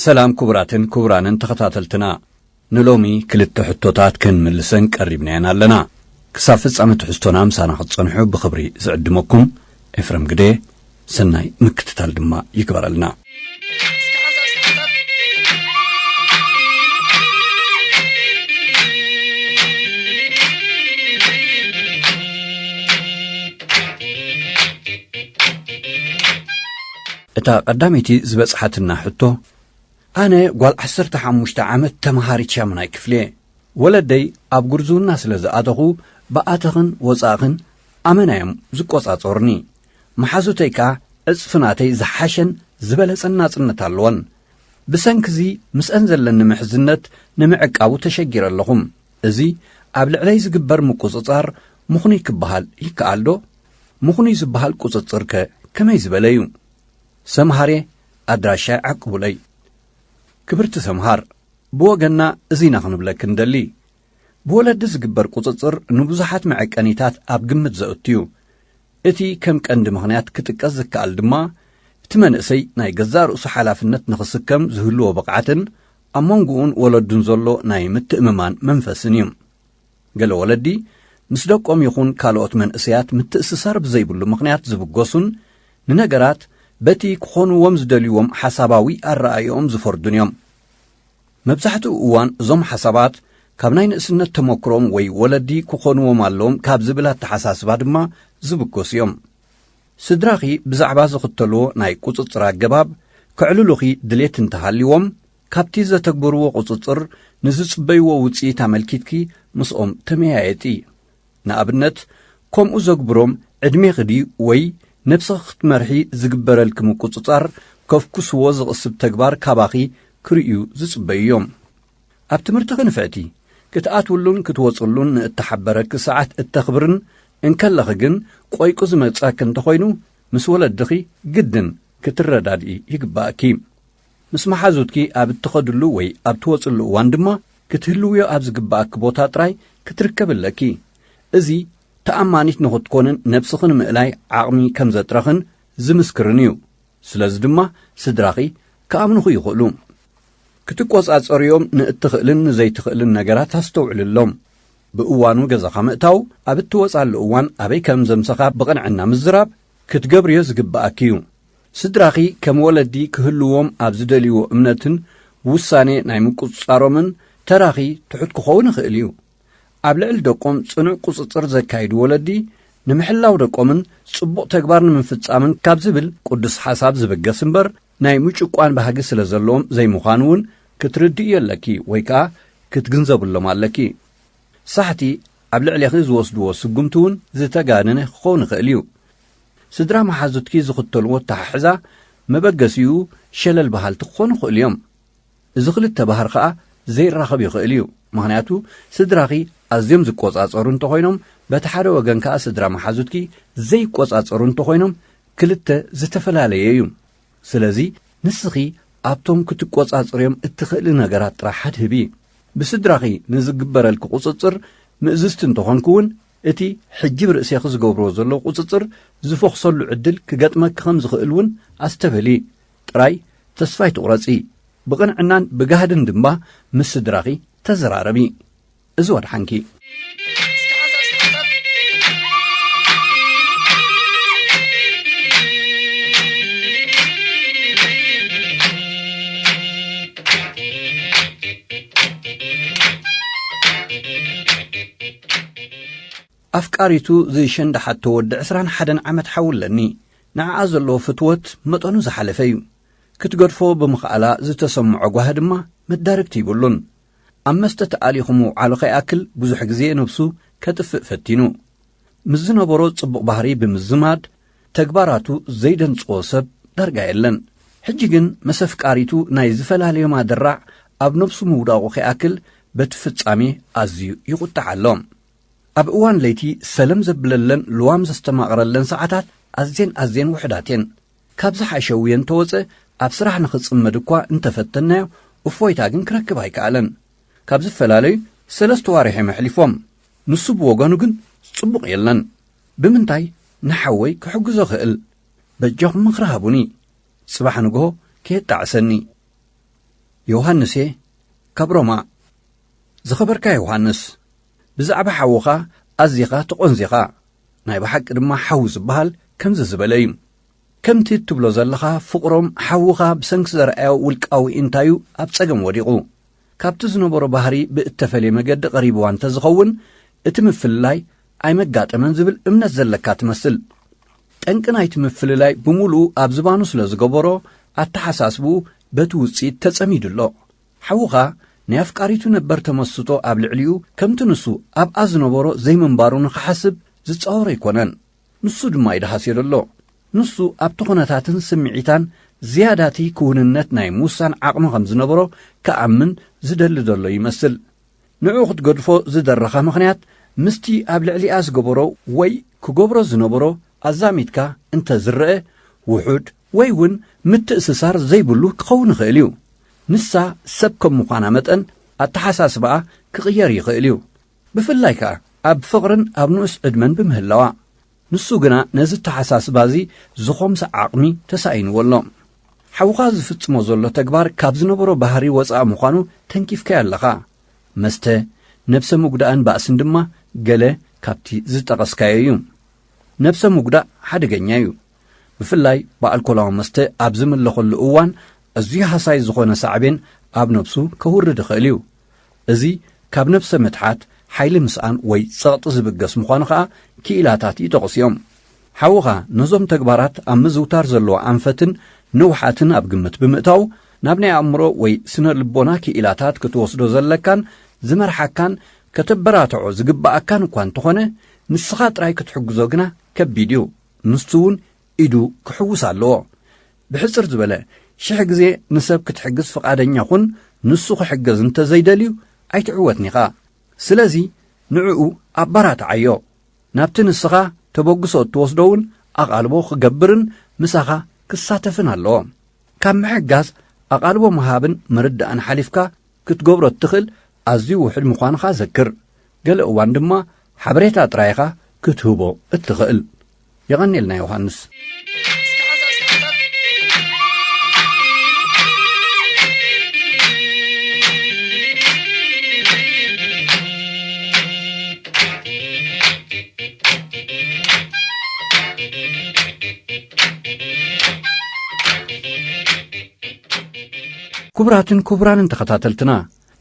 ሰላም ክቡራትን ክቡራንን ተኸታተልትና፣ ንሎሚ ክልተ ሕቶታት ክንምልሰን ቀሪብናየን ኣለና። ክሳብ ፍጻመ ትሕዝቶና ምሳና ክትጸንሑ ብኽብሪ ዝዕድመኩም ኤፍረም ግደ፣ ሰናይ ምክትታል ድማ ይግበረልና። እታ ቀዳመይቲ ዝበጽሓትና ሕቶ፣ ኣነ ጓል ዓሰርተ ሓሙሽተ ዓመት ተመሃሪት ሻሙናይ ክፍሊ እየ። ወለደይ ኣብ ጉርዝውና ስለ ዝኣተኹ፣ ብኣተኽን ወጻእኽን ኣመና እዮም ዝቆጻጸሩኒ። መሓዙተይ ከኣ ዕጽፊ ናተይ ዝሓሸን ዝበለጸን ናጽነት ኣለወን። ብሰንኪዚ ምስአን ዘለኒ ምሕዝነት ንምዕቃቡ ተሸጊረ ኣለኹ። እዚ ኣብ ልዕለይ ዝግበር ምቁጽጻር ምኽኑይ ክበሃል ይከኣል ዶ? ምኽኑይ ዝበሃል ቁጽጽር ከ ከመይ ዝበለ እዩ? ሰምሃሬ፣ ኣድራሻይ ዓቅቡለይ። ክብርቲ ሰምሃር፣ ብወገንና እዚና ክንብለኪ ንደሊ። ብወለዲ ዝግበር ቁጽጽር ንብዙሓት መዐቀኒታት ኣብ ግምት ዘእቱ እዩ። እቲ ከም ቀንዲ ምኽንያት ክጥቀስ ዝከኣል ድማ፣ እቲ መንእሰይ ናይ ገዛእ ርእሱ ሓላፍነት ንኽስከም ዝህልዎ ብቕዓትን ኣብ መንጎኡን ወለዱን ዘሎ ናይ ምትእምማን መንፈስን እዩ። ገለ ወለዲ ምስ ደቆም ይኹን ካልኦት መንእሰያት ምትእስሳር ብዘይብሉ ምኽንያት ዝብገሱን ንነገራት በቲ ክኾንዎም ዝደልይዎም ሓሳባዊ ኣረኣእዮኦም ዝፈርዱን እዮም። መብዛሕትኡ እዋን እዞም ሓሳባት ካብ ናይ ንእስነት ተመክሮም ወይ ወለዲ ክኾንዎም ኣለዎም ካብ ዝብል ኣተሓሳስባ ድማ ዝብገሱ እዮም። ስድራኺ ብዛዕባ ዝኽተልዎ ናይ ቁጽጽር ኣገባብ ከዕልሉኺ ድሌት እንተሃልይዎም፣ ካብቲ ዘተግብርዎ ቁጽጽር ንዝጽበይዎ ውጽኢት ኣመልኪትኪ ምስኦም ተመያየጢ። ንኣብነት፣ ከምኡ ዘግብሮም ዕድሜኺ ድዩ ወይ ነብስኺ ክትመርሒ ዝግበረልኪ ምቁጽጻር ከፍኩስዎ ዝቕስብ ተግባር ካባኺ ክርእዩ ዝጽበዩ እዮም። ኣብ ትምህርትኺ ንፍዕቲ፣ ክትኣትውሉን ክትወጽሉን ንእተሓበረኪ ሰዓት እተኽብርን እንከለኺ ግን ቆይቁ ዝመጻኪ እንተኾይኑ፣ ምስ ወለድኺ ግድን ክትረዳድኢ ይግባእኪ። ምስ መሓዙትኪ ኣብ እትኸድሉ ወይ ኣብ ትወጽሉ እዋን ድማ ክትህልውዮ ኣብ ዝግባእኪ ቦታ ጥራይ ክትርከቢ ኣለኪ። እዚ ተኣማኒት ንኽትኮንን ነብስኺ ንምእላይ ዓቕሚ ከም ዘጥረኽን ዝምስክርን እዩ። ስለዚ ድማ ስድራኺ ክኣምኑኺ ይኽእሉ። ክትቆጻጸርዮም ንእትኽእልን ንዘይትኽእልን ነገራት ኣስተውዕልሎም። ብእዋኑ ገዛኻ ምእታው፣ ኣብ እትወጻሉ እዋን ኣበይ ከም ዘምሰኻ ብቕንዕና ምዝራብ፣ ክትገብርዮ ዝግብኣኪ እዩ። ስድራኺ ከም ወለዲ ክህልዎም ኣብ ዝደልይዎ እምነትን ውሳኔ ናይ ምቁጽጻሮምን ተራኺ ትሑት ክኸውን ይኽእል እዩ። ኣብ ልዕሊ ደቆም ጽኑዕ ቁጽጽር ዘካይዱ ወለዲ፣ ንምሕላው ደቆምን ጽቡቕ ተግባር ንምፍጻምን ካብ ዝብል ቅዱስ ሓሳብ ዝብገስ እምበር፣ ናይ ምጭቋን ባህጊ ስለ ዘለዎም ዘይምዃኑ እውን ክትርድእዮ ኣለኪ ወይ ከኣ ክትግንዘብሎም ኣለኪ። ሳሕቲ ኣብ ልዕሌኺ ዝወስድዎ ስጉምቲ እውን ዝተጋነነ ክኸውን ይኽእል እዩ። ስድራ መሓዙትኪ ዝኽተልዎ ኣተሓሕዛ መበገሲኡ ሸለል በሃልቲ ክኾኑ ይኽእሉ እዮም። እዚ ክልተ ባህሪ ኸኣ ዘይራኸብ ይኽእል እዩ። ምኽንያቱ ስድራኺ ኣዝዮም ዝቆጻጸሩ እንተኾይኖም፣ በቲ ሓደ ወገን ከኣ ስድራ መሓዙትኪ ዘይቆጻጸሩ እንተኾይኖም፣ ክልተ ዝተፈላለየ እዩ። ስለዚ ንስኺ ኣብቶም ክትቆጻጸርዮም እትኽእሊ ነገራት ጥራሕ ኣድህቢ። ብስድራኺ ንዝግበረልኪ ቁጽጽር ምእዝዝቲ እንተኾንኪ እውን፣ እቲ ሕጂ ብርእሴኺ ዝገብርዎ ዘለዉ ቁጽጽር ዝፈኹሰሉ ዕድል ክገጥመኪ ከም ዝኽእል እውን ኣስተብህሊ። ጥራይ ተስፋ ኣይትቑረጺ። ብቕንዕናን ብጋህድን ድማ ምስ ስድራኺ ተዘራረቢ። እዚ ወድሓንኪ። ኣፍቃሪቱ ዝሸንዳሓቶ ወዲ ዕስራን ሓደን ዓመት ሓው ኣለኒ። ንዓኣ ዘለዎ ፍትወት መጠኑ ዝሓለፈ እዩ። ክትገድፎ ብምኽኣላ ዝተሰምዖ ጓሂ ድማ መዳርግቲ ይብሉን። ኣብ መስተ ተኣሊኹ ምውዓሉ ከይኣክል ብዙሕ ግዜ ነብሱ ከጥፍእ ፈቲኑ። ምስ ዝነበሮ ጽቡቕ ባህሪ ብምዝማድ ተግባራቱ ዘይደንጽዎ ሰብ ዳርጋ የለን። ሕጂ ግን ምስ ኣፍቃሪቱ ናይ ዝፈላለዮም ኣደራዕ ኣብ ነብሱ ምውዳቑ ከይኣክል በቲ ፍጻሜ ኣዝዩ ይቑጣዕ ኣሎ። ኣብ እዋን ለይቲ ሰለም ዘብለለን ልዋም ዘስተማቕረለን ሰዓታት ኣዝየን ኣዝየን ውሑዳት እየን። ካብ ዝሓሸውዮ እንተወጸ ኣብ ስራሕ ንኽጽመድ እኳ እንተፈተናዮ እፎይታ ግን ክረክብ ኣይከኣለን። ካብ ዝፈላለዩ ሰለስተ ዋርሕ እዮም ኣሕሊፎም። ንሱ ብወገኑ ግን ጽቡቕ የለን። ብምንታይ ንሓወይ ክሕግዞ ክእል? በጃኹም ምኽሪ ሃቡኒ። ጽባሕ ንግሆ ከየጣዕሰኒ። ዮሃንስ'የ ካብ ሮማ። ዝኸበርካ ዮሃንስ፣ ብዛዕባ ሓውኻ ኣዚኻ ትቖንዚኻ። ናይ ብሓቂ ድማ ሓው ዝበሃል ከምዚ ዝበለ እዩ። ከምቲ እትብሎ ዘለኻ፣ ፍቕሮም ሓውኻ ብሰንኪ ዘርኣዮ ውልቃዊ እንታዩ ኣብ ጸገም ወዲቑ። ካብቲ ዝነበሮ ባህሪ ብእተፈልየ መገዲ ቀሪብዋ እንተ ዝኸውን፣ እቲ ምፍልላይ ኣይመጋጠመን ዝብል እምነት ዘለካ ትመስል። ጠንቂ ናይቲ ምፍልላይ ብምሉኡ ኣብ ዝባኑ ስለ ዝገበሮ፣ ኣተሓሳስብኡ በቲ ውጽኢት ተጸሚዱ ኣሎ። ሓውኻ ናይ ኣፍቃሪቱ ነበር ተመስጦ ኣብ ልዕሊኡ ከምቲ ንሱ ኣብኣ ዝነበሮ ዘይምንባሩ ንኽሓስብ ዝጻወሮ ኣይኮነን። ንሱ ድማ እዩ ደሃስዮ ዘሎ። ንሱ ኣብቲ ኩነታትን ስምዒታን ዝያዳቲ ክውንነት ናይ ምውሳን ዓቕሚ ከም ዝነበሮ ክኣምን ዝደሊ ዘሎ ይመስል። ንዕኡ ክትገድፎ ዝደረኻ ምኽንያት ምስቲ ኣብ ልዕሊኣ ዝገበሮ ወይ ክገብሮ ዝነበሮ ኣዛሚድካ እንተ ዝረአ ውሑድ ወይ እውን ምትእስሳር ዘይብሉ ክኸውን ይኽእል እዩ። ንሳ ሰብ ከም ምዃና መጠን ኣተሓሳስባኣ ክቕየር ይኽእል እዩ። ብፍላይ ከኣ ኣብ ፍቕርን ኣብ ንኡስ ዕድመን ብምህላዋ። ንሱ ግና ነዚ ኣተሓሳስባ እዚ ዝኾምሰ ዓቕሚ ተሳኢንዎ ኣሎ። ሓውኻ ዝፍጽሞ ዘሎ ተግባር ካብ ዝነበሮ ባህሪ ወጻኢ ምዃኑ ተንኪፍካዮ ኣለኻ። መስተ፣ ነብሰ ምጉዳእን ባእስን ድማ ገለ ካብቲ ዝጠቐስካዮ እዩ። ነብሰ ምጉዳእ ሓደገኛ እዩ። ብፍላይ ብኣልኮላዊ መስተ ኣብ ዝምለኸሉ እዋን ኣዝዩ ሃሳይ ዝኾነ ሳዕቤን ኣብ ነብሱ ከውርድ ይኽእል እዩ። እዚ ካብ ነብሰ ምትሓት፣ ሓይሊ ምስኣን ወይ ጸቕጢ ዝብገስ ምዃኑ ከኣ ክኢላታት ይጠቕሱ እዮም። ሓውኻ ነዞም ተግባራት ኣብ ምዝውታር ዘለዎ ኣንፈትን ንውሓትን ኣብ ግምት ብምእታው፣ ናብ ናይ ኣእምሮ ወይ ስነ ልቦና ክኢላታት ክትወስዶ ዘለካን ዝመርሓካን ከተበራትዖ ዝግብኣካን እኳ እንተኾነ፣ ንስኻ ጥራይ ክትሕግዞ ግና ከቢድ እዩ። ንሱ እውን ኢዱ ክሕውስ ኣለዎ። ብሕጽር ዝበለ፣ ሽሕ ግዜ ንሰብ ክትሕግዝ ፍቓደኛ ኩን፣ ንሱ ክሕገዝ እንተ ዘይደልዩ ኣይትዕወትን ኢኻ። ስለዚ ንዕኡ ኣበራትዓዮ። ናብቲ ንስኻ ተበግሶ እትወስዶ እውን ኣቓልቦ ክገብርን ምሳኻ ክሳተፍን ኣለዎ። ካብ ምሕጋዝ፣ ኣቓልቦ ምሃብን ምርዳእን ሓሊፍካ ክትገብሮ እትኽእል ኣዝዩ ውሑድ ምዃንኻ ዘክር። ገለ እዋን ድማ ሓበሬታ ጥራይ ኢኻ ክትህቦ እትኽእል። የቐንየልና ዮሃንስ። ክቡራትን ክቡራንን ተኸታተልትና፣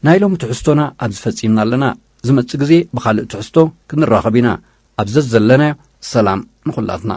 ናይ ሎሚ ትሕዝቶና ኣብዚ ፈጺምና ኣለና። ዝመጽእ ግዜ ብኻልእ ትሕዝቶ ክንራኸብ ኢና። ኣብ ዘዘለናዮ ሰላም ንኹላትና።